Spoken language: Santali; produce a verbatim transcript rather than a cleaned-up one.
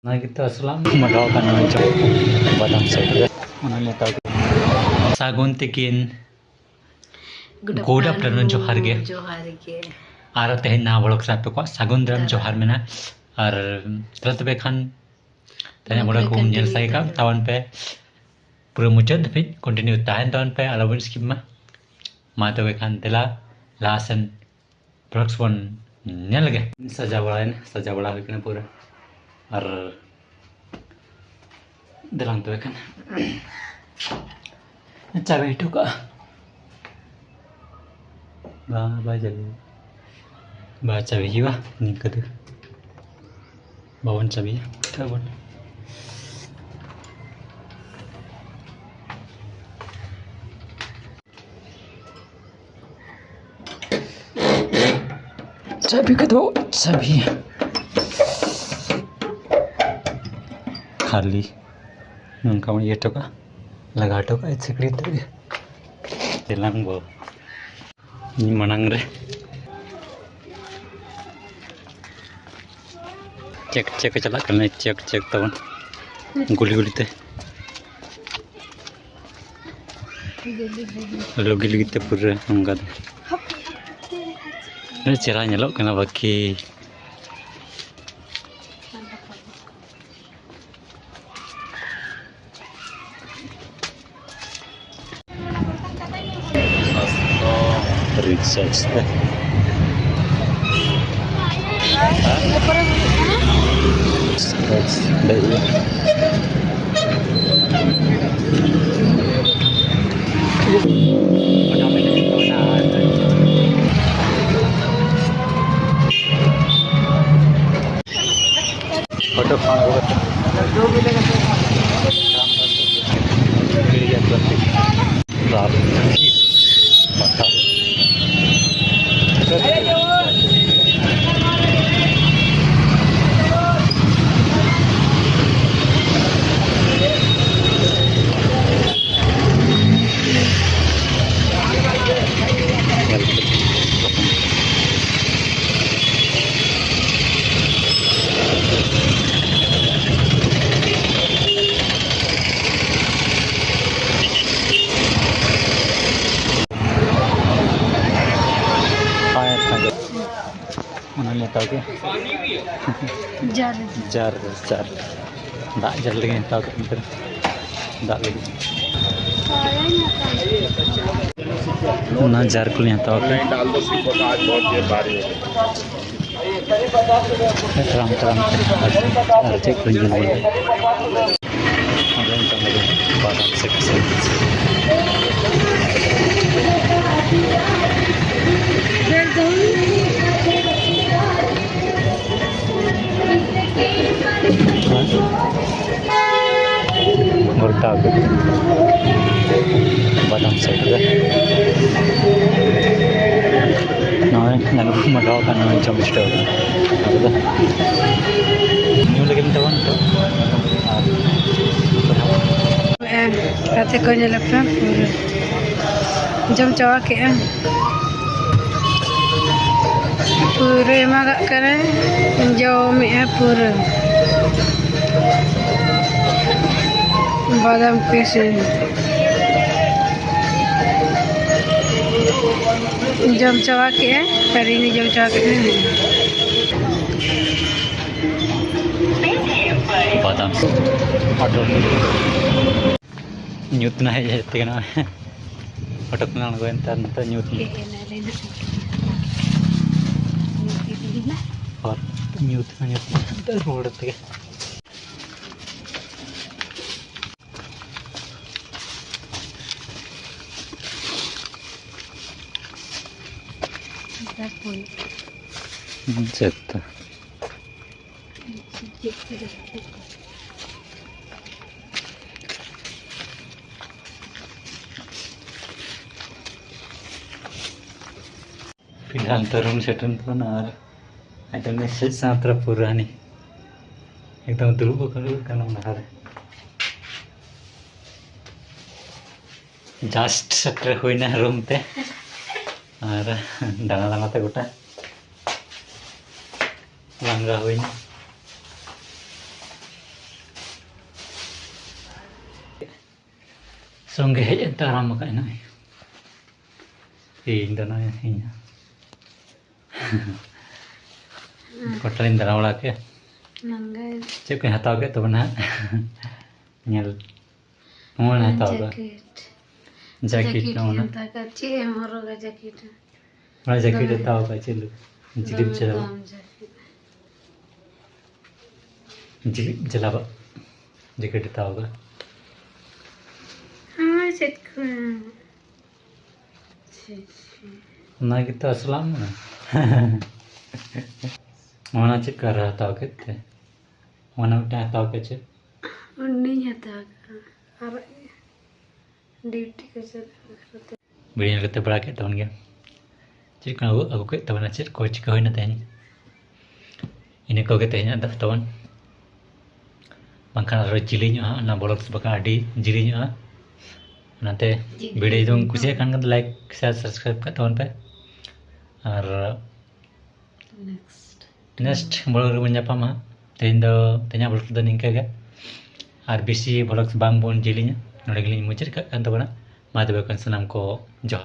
ᱚᱱᱟ ᱜᱮᱛᱚ ᱟᱥᱚᱞᱟᱜ ᱢᱟᱜᱟᱣ ᱠᱟᱱᱟ, ᱵᱟᱫᱟᱢ ᱥᱟᱭᱤᱰ ᱨᱮ᱾ ᱚᱱᱟ ᱱᱮᱛᱟᱨ ᱥᱟᱹᱜᱩᱱ ᱛᱤᱠᱤᱱ᱾ Good afternoon, ᱡᱚᱦᱟᱨ ᱜᱮ᱾ ᱡᱚᱦᱟᱨ ᱜᱮ᱾ ᱟᱨ ᱛᱮᱦᱮᱧ ᱱᱟᱣᱟ vlog ᱥᱟᱶ ᱯᱮ ᱠᱚᱣᱟᱜ ᱥᱟᱹᱜᱩᱱ ᱫᱟᱨᱟᱢ ᱡᱚᱦᱟᱨ ᱢᱮᱱᱟᱜᱼᱟ᱾ ᱟᱨ ᱛᱟᱦᱞᱮ ᱛᱚᱵᱮ ᱠᱷᱟᱱ ᱛᱮᱦᱮᱧ vlog ᱠᱚ ᱧᱮᱞ ᱥᱟᱭ ᱠᱟᱜ ᱛᱟᱵᱚᱱ ᱯᱮ᱾ ᱯᱩᱨᱟᱹ ᱢᱩᱪᱟᱹᱫ ᱫᱷᱟᱹᱵᱤᱡ continue ᱛᱟᱦᱮᱱ ᱛᱟᱵᱚᱱ ᱯᱮ, ᱟᱞᱚᱵᱚᱱ skip ᱢᱟ᱾ ᱢᱟ ᱛᱚᱵᱮ ᱠᱷᱟᱱ ᱫᱮᱞᱟ ᱞᱟᱦᱟ ᱥᱮᱱ vlogs ᱵᱚᱱ ᱧᱮᱞ ᱞᱮᱜᱮ᱾ ᱥᱟᱡᱟᱣ ᱵᱟᱲᱟᱭᱮᱱᱟ, ᱥᱟᱡᱟᱣ ᱵᱟᱲᱟ ᱦᱩᱭ ᱠᱟᱱᱟ ᱯᱩᱨᱟᱹ᱾ ᱟᱨ ᱫᱮᱞᱟᱝ ᱛᱚᱵᱮ ᱠᱷᱟᱱ ᱪᱟᱵᱤ ᱦᱚᱴᱚ ᱠᱟᱜᱼᱟ᱾ ᱵᱟ, ᱵᱟᱭ ᱪᱟᱵᱤ᱾ ᱵᱟ, ᱪᱟᱵᱤ ᱦᱩᱭᱩᱜᱼᱟ ᱱᱤᱝᱠᱟᱹ ᱛᱮ᱾ ᱵᱟᱵᱚᱱ ᱪᱟᱵᱤᱭᱟ᱾ ᱛᱟᱵᱚᱱ᱾ ᱪᱟᱵᱤ ᱠᱚᱫᱚ ᱪᱟᱵᱤ᱾ ᱠᱷᱟᱹᱞᱤ ᱱᱚᱝᱠᱟ ᱵᱚᱱ ᱤᱭᱟᱹ ᱦᱚᱴᱚ ᱠᱟᱜᱼᱟ, ᱞᱟᱜᱟᱣ ᱦᱚᱴᱚ ᱠᱟᱜᱼᱟ ᱥᱤᱠᱲᱤ ᱛᱮ ᱜᱮ᱾ ᱪᱮᱞᱟᱝ ᱵᱚ ᱤᱧ ᱢᱟᱲᱟᱝ ᱨᱮ check, check ᱪᱟᱞᱟᱜ ᱠᱟᱱᱟ, check, check ᱛᱟᱵᱚᱱ ᱜᱩᱞᱤ ᱜᱩᱞᱤ ᱛᱮ᱾ ᱞᱩᱜᱤ ᱞᱩᱜᱤ ᱛᱮ ᱯᱩᱨᱟᱹ ᱚᱱᱠᱟ ᱛᱮ᱾ ᱟᱹᱰᱤ ᱪᱮᱦᱨᱟ ᱧᱮᱞᱚᱜ ᱠᱟᱱᱟ ᱵᱟᱹᱠᱤ᱾ Recharge ᱛᱮ᱾ ᱯᱷᱳᱴᱳ ᱠᱷᱚᱱ ᱟᱹᱜᱩ ᱠᱟᱛᱮ ᱴᱷᱤᱠ ᱜᱮᱭᱟ, ᱯᱨᱚᱛᱤᱠ ᱯᱟᱛᱷᱟᱢ᱾ ᱡᱟᱨ᱾ ᱡᱟᱨ, ᱡᱟᱨ᱾ ᱫᱟᱜ ᱡᱟᱨ ᱞᱟᱹᱜᱤᱫ ᱦᱟᱛᱟᱣ ᱠᱮᱫ ᱢᱮ᱾ ᱫᱟᱜ ᱞᱟᱹᱜᱤᱫ᱾ ᱚᱱᱟ ᱡᱟᱨ ᱠᱚᱞᱤᱧ ᱦᱟᱛᱟᱣ ᱠᱮᱫᱟ᱾ ᱛᱟᱲᱟᱢ ᱛᱟᱲᱟᱢ ᱛᱮ ᱟᱨ ᱪᱮᱫ ᱠᱚᱧ ᱧᱮᱞ ᱵᱟᱲᱟᱭᱟ᱾ ᱟᱫᱚ ᱚᱱᱠᱟ ᱜᱮ ᱵᱟᱫᱟᱢ ᱥᱮ ᱠᱤᱥᱢᱤᱥ᱾ ᱜᱷᱚᱞᱴᱟᱣ ᱠᱟᱛᱮ ᱵᱟᱫᱟᱢ ᱥᱟᱭᱤᱰ ᱨᱮ ᱱᱚᱜᱼᱚᱭ ᱟᱹᱞᱩ ᱠᱚ ᱢᱟᱰᱟᱣ ᱟᱠᱟᱱ, ᱱᱚᱜᱼᱚᱭ ᱡᱚᱢ ᱥᱴᱚᱞ ᱨᱮ᱾ ᱟᱫᱚ ᱧᱩ ᱞᱟᱹᱜᱤᱫ ᱛᱟᱵᱚᱱ ᱛᱚ, ᱟᱨ ᱜᱟᱛᱮ ᱠᱚ ᱧᱮᱞ ᱯᱮ, ᱯᱩᱨᱟᱹ ᱡᱚᱢ ᱪᱟᱵᱟ ᱠᱮᱜᱼᱟ᱾ ᱯᱩᱨᱟᱹ ᱮᱢᱟ ᱠᱟᱜ ᱠᱟᱱᱟᱭ, ᱡᱚᱢᱮᱜᱼᱟ ᱯᱩᱨᱟᱹ ᱵᱟᱫᱟᱢ ᱠᱤᱥᱢᱤᱥ᱾ ᱡᱚᱢ ᱪᱟᱵᱟ ᱠᱮᱜᱼᱟᱭ, ᱟᱨ ᱤᱧ ᱡᱚᱢ ᱪᱟᱵᱟ ᱠᱮᱜᱼᱟᱹᱧ᱾ ᱵᱟᱫᱟᱢ ᱚᱴᱳ ᱧᱩᱛ ᱮᱱᱟ, ᱦᱮᱡ ᱦᱮᱡ ᱛᱮᱜᱮ ᱱᱚᱜᱼᱚᱭ ᱚᱴᱳ ᱠᱷᱚᱱ ᱟᱬᱜᱚᱭᱮᱱ ᱛᱮ ᱟᱨ ᱱᱤᱛᱚᱜ ᱧᱩᱛ ᱮᱱᱟ᱾ ᱦᱮᱡ ᱮᱱᱟᱞᱮ ᱱᱟᱜ᱾ ᱧᱩᱛ ᱤᱫᱤᱭᱮᱱᱟ᱾ ᱟᱨ ᱧᱩᱛ ᱦᱚᱸ ᱧᱩᱛ ᱮᱱᱟ, ᱱᱤᱛᱚᱜ ᱨᱩᱣᱟᱹᱲ ᱛᱮᱜᱮ᱾ ᱪᱮᱫ ᱛᱚ? ᱯᱷᱤᱞᱦᱟᱞ ᱛᱚ ᱨᱩᱢ ᱥᱮᱴᱮᱨ ᱛᱟᱵᱚᱱᱟ ᱟᱨ ᱟᱡ ᱫᱚ ᱢᱮᱥᱮᱡᱽ ᱥᱟᱶᱛᱮ ᱯᱩᱨᱟᱹ ᱦᱟᱹᱱᱤ ᱮᱠᱫᱚᱢ ᱫᱩᱲᱩᱵ ᱟᱠᱟᱱ ᱞᱟᱦᱟᱨᱮ᱾ ᱡᱟᱥᱴ ᱥᱮᱴᱮᱨ ᱦᱩᱭᱱᱟ ᱨᱩᱢ ᱛᱮ ᱟᱨ ᱫᱟᱬᱟ ᱫᱟᱬᱟ ᱛᱮ ᱜᱚᱴᱟ ᱞᱟᱸᱜᱟ ᱦᱩᱭᱱᱟ᱾ ᱥᱚᱸᱜᱮ ᱦᱮᱡ ᱮᱱᱛᱮ ᱟᱨᱟᱢ ᱟᱠᱟᱫ ᱱᱚᱜᱼᱚᱭ᱾ ᱤᱧ ᱫᱚ ᱱᱚᱜᱼᱚᱭ ᱤᱧ᱾ ᱯᱟᱴᱟᱞᱤᱧ ᱫᱟᱬᱟ ᱵᱟᱲᱟ ᱠᱮᱫ᱾ ᱱᱟᱝᱜᱟᱭ᱾ ᱪᱮᱫ ᱠᱚᱧ ᱦᱟᱛᱟᱣ ᱠᱮᱫ ᱛᱟᱵᱚᱱᱟ ᱦᱟᱸᱜ? ᱧᱮᱞ᱾ ᱱᱚᱣᱟ ᱦᱟᱛᱟᱣ ᱠᱟᱜ᱾ ᱡᱮᱠᱮᱴ᱾ ᱡᱮᱠᱮᱴ ᱡᱮᱠᱮᱴ ᱱᱚᱜᱼᱚ ᱱᱟ᱾ ᱦᱟᱛᱟᱣ ᱠᱟᱜ᱾ ᱪᱮᱫ ᱮᱢ ᱦᱚᱨᱚᱜᱟ ᱡᱮᱠᱮᱴ? ᱚᱱᱟ ᱡᱮᱠᱮᱴ ᱫᱚᱢᱮ ᱦᱟᱛᱟᱣ ᱠᱟᱜ᱾ ᱪᱮᱫ ᱞᱮᱠᱟ? ᱡᱤᱞᱤᱯ ᱫᱚᱢᱮ ᱪᱟᱞᱟᱣ᱾ ᱫᱟᱢ ᱡᱮᱠᱮᱴ᱾ ᱡᱤᱞᱤᱯ ᱡᱟᱞᱟᱵᱟᱜ ᱡᱮᱠᱮᱴ ᱦᱟᱛᱟᱣ ᱠᱟᱜ᱾ ᱦᱳᱭ, ᱪᱮᱫ ᱠᱚ? ᱪᱷᱤ, ᱪᱷᱤ᱾ ᱚᱱᱟ ᱜᱮᱛᱚ ᱟᱥᱚᱞᱟᱜ ᱢᱟ᱾ ᱚᱱᱟ ᱪᱮᱫ ᱠᱚ ᱟᱨ ᱦᱟᱛᱟᱣ ᱠᱮᱫ ᱛᱮ? ᱚᱱᱟ ᱢᱤᱫᱴᱟᱝ ᱦᱟᱛᱟᱣ ᱠᱮᱫ ᱪᱮᱫ? ᱩᱱᱤᱧ ᱦᱟᱛᱟᱣ ᱠᱟᱜᱼᱟ᱾ ᱟᱨ ᱰᱤᱭᱩᱴᱤ ᱠᱚ ᱪᱟᱞᱟᱜ ᱵᱟᱠᱷᱨᱟ ᱛᱮ᱾ ᱵᱷᱤᱰᱤᱭᱳ ᱠᱟᱛᱮ ᱵᱟᱲᱟ ᱠᱮᱫ ᱛᱟᱵᱚᱱ ᱜᱮᱭᱟ᱾ ᱪᱮᱫ ᱠᱚ ᱟᱹᱜᱩ, ᱟᱹᱜᱩ ᱠᱮᱫ ᱛᱟᱵᱚᱱᱟ, ᱪᱮᱫ ᱠᱚ ᱪᱤᱠᱟᱹ ᱦᱩᱭᱱᱟ ᱛᱮᱦᱮᱧ? ᱤᱱᱟᱹ ᱠᱚᱜᱮ ᱛᱮᱦᱮᱧᱟᱜ ᱫᱚ ᱛᱟᱵᱚᱱ᱾ ᱵᱟᱝᱠᱷᱟᱱ ᱟᱨᱚ ᱡᱤᱞᱤᱧᱚᱜᱼᱟ ᱦᱟᱸᱜ, ᱚᱱᱟ ᱵᱞᱚᱜ ᱵᱟᱠᱷᱟᱱ ᱟᱹᱰᱤ ᱡᱤᱞᱤᱧᱚᱜᱼᱟ᱾ ᱚᱱᱟᱛᱮ ᱡᱤᱞᱤᱧ ᱵᱷᱤᱰᱤᱭᱳ ᱡᱩᱫᱤᱢ ᱠᱩᱥᱤᱭᱟᱜ ᱠᱷᱟᱱ ᱫᱚ ᱞᱟᱭᱤᱠ, ᱥᱮᱭᱟᱨ, ᱥᱟᱵᱥᱠᱨᱟᱭᱤᱵ ᱠᱟᱜ ᱛᱟᱵᱚᱱ ᱯᱮ᱾ ᱟᱨ ᱱᱮᱠᱥᱴ᱾ ᱱᱮᱠᱥᱴ ᱵᱞᱚᱜ ᱨᱮᱵᱚᱱ ᱧᱟᱯᱟᱢᱟ᱾ ᱛᱮᱦᱮᱧ ᱫᱚ, ᱛᱮᱦᱮᱧᱟᱜ ᱵᱞᱚᱜ ᱫᱚ ᱱᱤᱝᱠᱟᱹ ᱜᱮ᱾ ᱟᱨ ᱵᱮᱥᱤ ᱵᱞᱚᱜ ᱵᱟᱝ ᱵᱚᱱ ᱡᱤᱞᱤᱧᱟ, ᱱᱚᱰᱮ ᱜᱮᱞᱤᱧ ᱢᱩᱪᱟᱹᱫ ᱠᱟᱜ ᱠᱟᱱ ᱛᱟᱵᱚᱱᱟ᱾ ᱢᱟ ᱛᱚᱵᱮ ᱠᱷᱟᱱ ᱥᱟᱱᱟᱢ ᱠᱚ ᱡᱚᱦᱟᱨ᱾